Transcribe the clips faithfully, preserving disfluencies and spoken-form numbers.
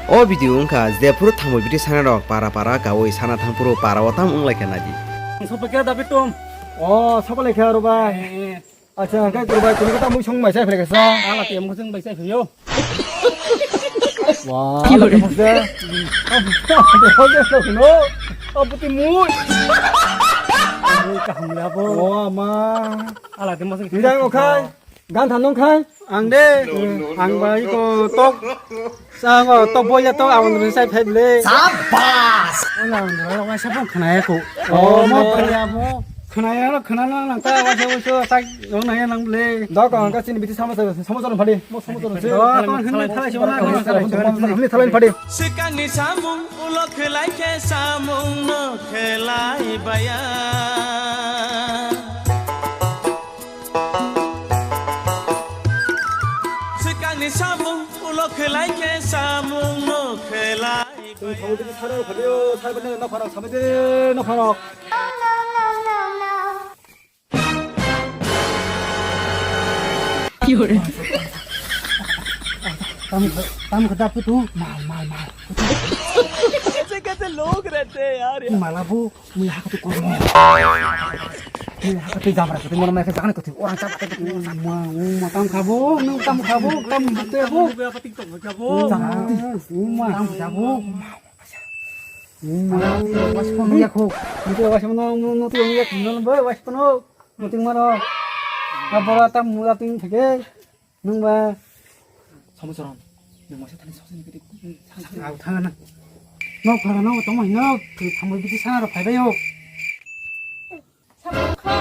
O video wngkha jephuru thangwi biti sanarok para para kaui sana thangphuru para o tam wnglaikha naidi. Sopa khe dabi tum. O, sopa lekha aro bai. Eh, eh. Acha, hwnkhe kurbai, kunu kata mui song mai sai phai kasa. Ala te mung song mai sai phaio. Wah, ala te mung se. Ala te mung se no. Abuti mui. Mui kaham ya bo. Wah, ma. Ala te mung song. Hingga okhai. Gan thanung khai. Ang de. Ang bai ko tok. Sa ngo tok boya tok ang sai phai le. Sabas. Wala ang ro wa sa pon khna ya ko. Oh, mo khna ya mo. Khna ya ro khna na nang ta wa sa wa sa sai ro na ya nang le. Dok ang ka sini biti sama sama sama sama phadi. Mo sama sama se. Oh, kon khna thalai sama na. Khna thalai phadi. Swkangni samung ulo khlai khe samung no khlai baya. Swkangni samung ulo khlai khe samung no khlai. Tong thangwi tini sara phaliyo, sara bani na phara samai de na phara. Tam tam khada putu mal mal mal. Kaise kaise log rehte hain yaar. Mala bu. Mui hakhe twi kormo. Mui hakhe twi jamra khe twi mono mai khe jagani khe twi orang chapa khe twi orang chapa. Ma, ma, tam khabo, nung tam khabo, tam bute bo. Tam bute, ma, tam khabo. Ma, was kono ya kho. Mute was kono, no, no, tu ya kono, boy, was kono. Muting maro. Abora tam mula ting thake. Nung ba. Samucharan. Nung masa thani sausani kete. Ang thang na. No khara no tong mai no. Thambo biti sana ro phai bayo. Samung kha.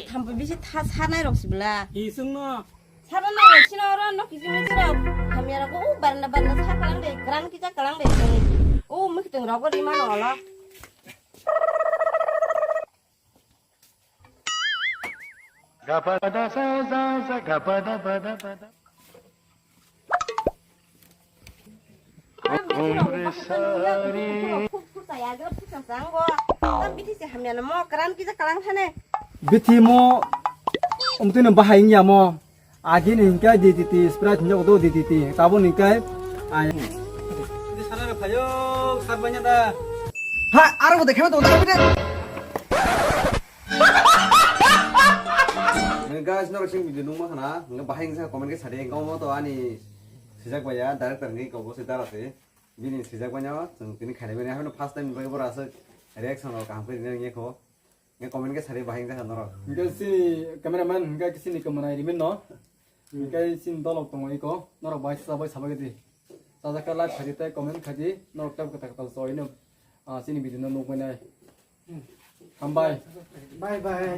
Thambo bisi tha sanai rok sibla. Isung no. Sara na sino ro no kisi misi ro. Hamya ro ko barna barna sa kalang de, gran kisa kalang de. O mukiteng ro ko di mano lo. Gapada sa sa sa gapada pada pada. Umre sari. Bithi mo umtino bahai wngya mo. Agi ni hingke D D T, Sprite hinjak do D D T, taboni hingke ai. Di sana re phayo, sar banya da. Ha, aro bo dekhe to da bide. Guys, norok sing video nungma khana, nge bahai wngsa comment khe sadi, gom to ani sijak baya, director nge kobo se dara se. Bini sijak banya, chwng tini khainai bini, haino first time bai bora aswk reaction rok kaham khe rinai wngya kho. Nge comment khe sari bahai wngkha norok. Hingke chini cameraman hingke chini kamanai rimin no. Hingke chini dolok tongo iko. Norok bai sa bai sabai di. Sajak khe like khaidi tei comment khaidi. Norok tab kata kata soi no. Ah, chini video no nukmani. Hambai. Bye bye.